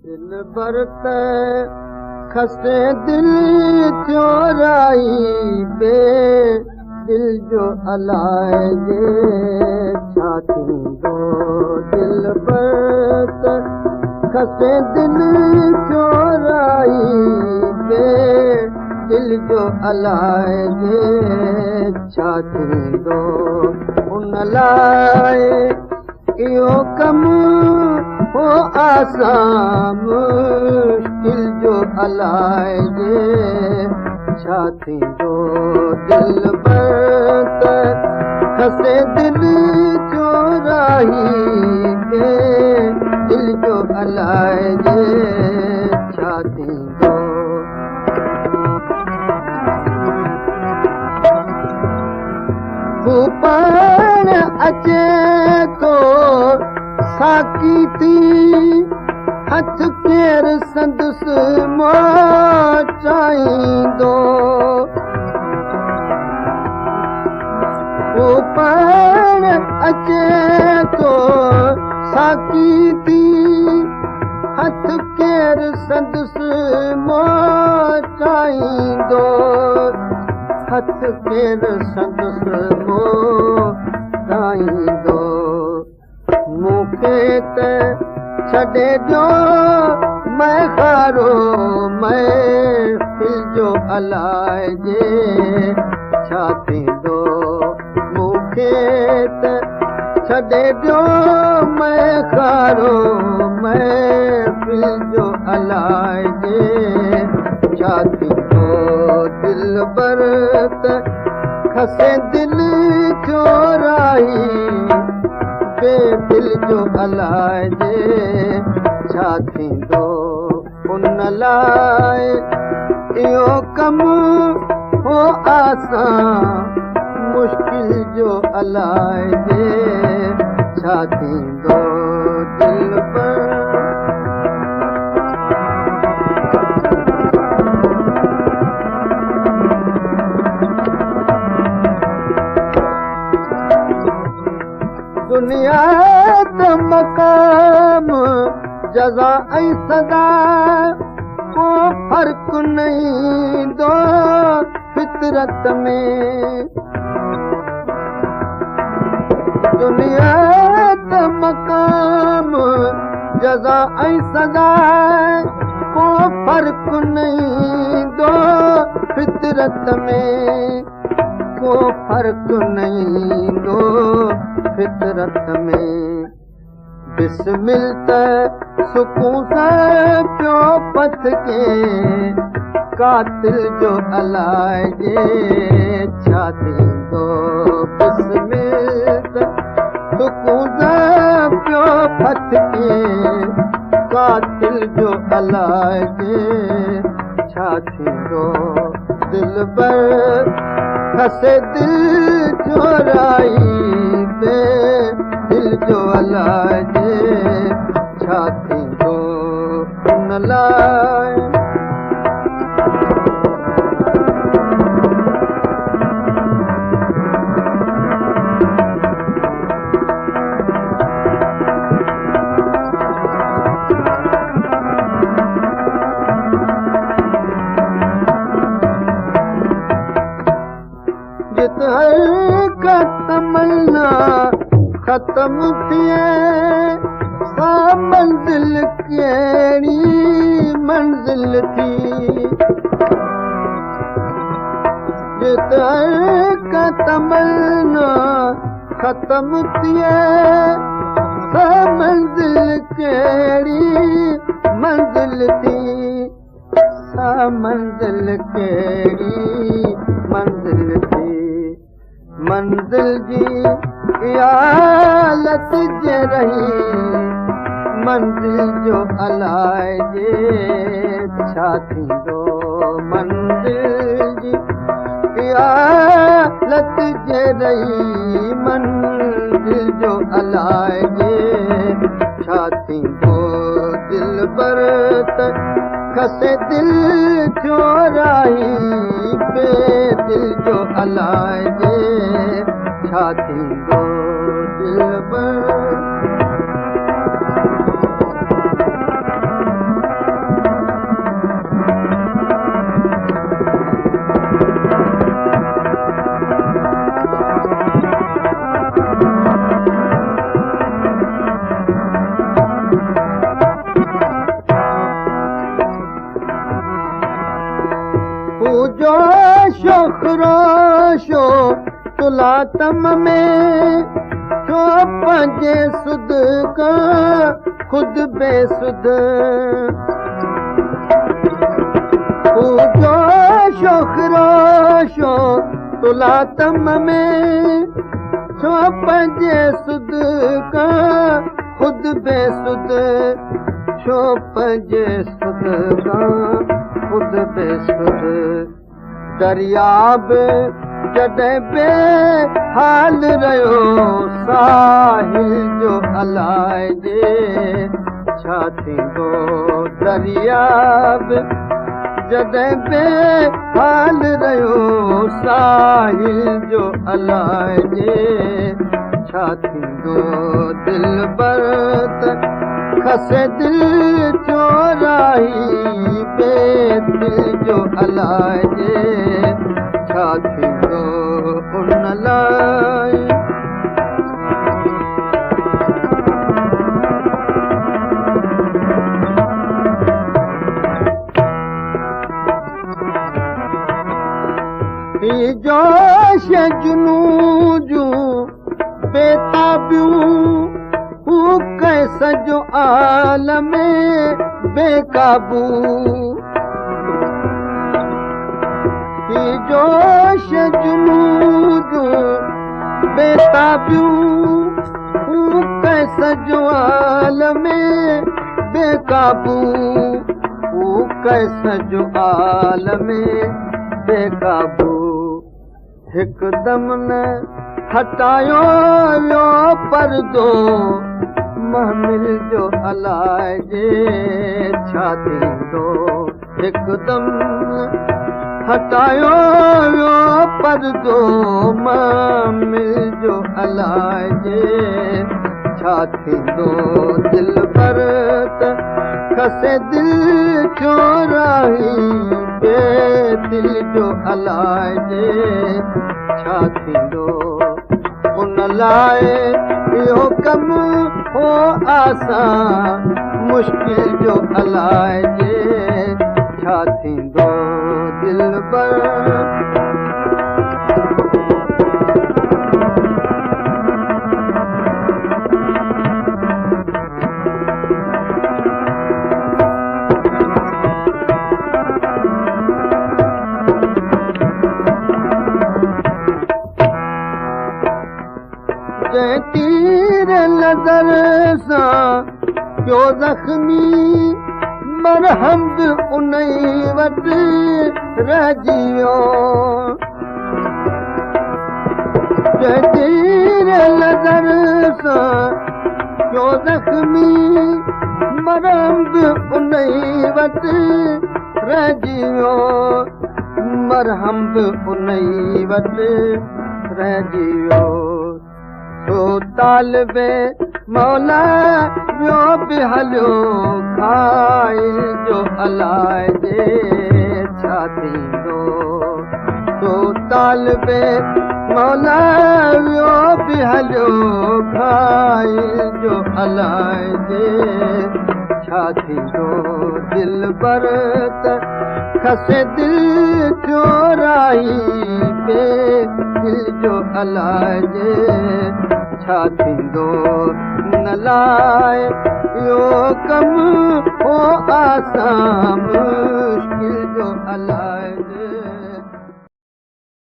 دلبر ته کسي دل چورائي بي دل جو الائجي ڇا ٿيندو. دلبر ته کسي دل چورائي بي دل جو الائجي ڇا ٿيندو. ان لاءِ اهو ڪم هو آسان مشڪل جو الائجي ڇا ٿيندو. دلبر ته کسي دل چورائي بي دل جو الائجي ڇا ٿيندو. هو پاڻ اچي ٿو ساقي ٿي، هٿ ڪير سندس موچائيندو. هو پاڻ اچي ٿو ساقي ٿي، هٿ ڪير سندس موچائيندو. هٿ ڪير سندس موچائيندو. مون کي ته ڇڏي ڏيو مين خارو محفل جو الائجي ڇا ٿيندو. مون کي ته ڇڏي ڏيو مين خارو محفل جو الائجي ڇا ٿيندو. دلبر ته کسي دل چورائي بي دل جو الائجي ڇا ٿيندو. ان لاءِ اهو ڪم هو آسان مشڪل جو الائجي ڇا ٿيندو. دلبر دنيا ته مقام جزا ۽ سزا ڪو فرق نه ايندو فطرت ۾. دنيا ته مقام جزا ۽ سزا ڪو فرق نه ايندو فطرت ۾. ڪو فرق نه ايندو فطرت ۾. بسمل ته سڪون سان پيو پٿڪي قاتل جو الائجي ڇا ٿيندو. بسمل ته سڪون سان پيو ڦٿڪي قاتل جو الائجي ڇا ٿيندو. دلبر کسي دل چورائي بي دل جو الائجي ڇا ٿيندو. ان لاءِ جت هر ڪا تمنا ختم ٿئي سا منزل ڪهڙي منزل ٿي. جت هر ڪا تمنا ختم ٿئي سا منزل ڪهڙي منزل ٿي. سا منزل ڪهڙي منزل ٿي. منزل جي حالت جي رهي منزل جو الائجي ڇا ٿيندو. منزل جي حالت جي رهي منزل جو الائجي ڇا ٿيندو. دلبر ته کسي دل چورائي بي دل جو الائجي ڇا ٿيندو. دلبر خروشو تلاتم में छो पंहिंजे सुध खां ख़ुदि बेसुध। हू जोशो ख़रोशो तुलातम में छो पंहिंजे सुध खां ख़ुदि बेसुध। छो पंहिंजे सुध खां ख़ुदि बेसुध। दरियाब जॾहिं बेहाल रहियो साहिल जो अलाइजे छा थींदो। दरियाब जॾहिं बेहाल रहियो साहिल जो अलाइजे छा थींदो। दिलबर त खसे दिल चोराई बेदिल जो अलाइजे छा थींदो उन लाइ। ही जोश जुनू जूं बेताबियूं हू कंहिं सॼो आलम बेकाबू। ही जोश जुनू जूं बेताबियूं हू कंहिं सॼो आलम बेकाबू। हू कंहिं सॼो आलम बेकाबू। हिकदम न हटायो वियो परदो महमिल जो अलाइजे छा थींदो। हिकदम हटायो वियो परदो महमिल जो अलाइजे छा थींदो। दिलबर त खसे दिल चोराई बेदिल जो अलाइजे छा थींदो। उन लाइ इहो कमु हो आसान मुश्किल जो अलाइजे छा थींदो। दिलबर जंहिं तीर नज़र सां पियो ज़ख़्मी मरहम बि उन ई वटि रहिजी वियो। जंहिं तीर नज़र सां पियो ज़ख़्मी मरहम बि उन ई वटि रहिजी वियो। मरहम बि उन ई वटि रहिजी वियो। छो तालिबे मौला ॿियो बि हलियो खाइल जो अलाइजे छा थींदो। छो तालिबे मौला ॿियो बि हलियो खाइल जो अलाइजे छा थींदो। दिलबर त खसे दिल चोराई बेदिल जो अलाइजे छा थींदो। न लाइ इहो कमु हो आसान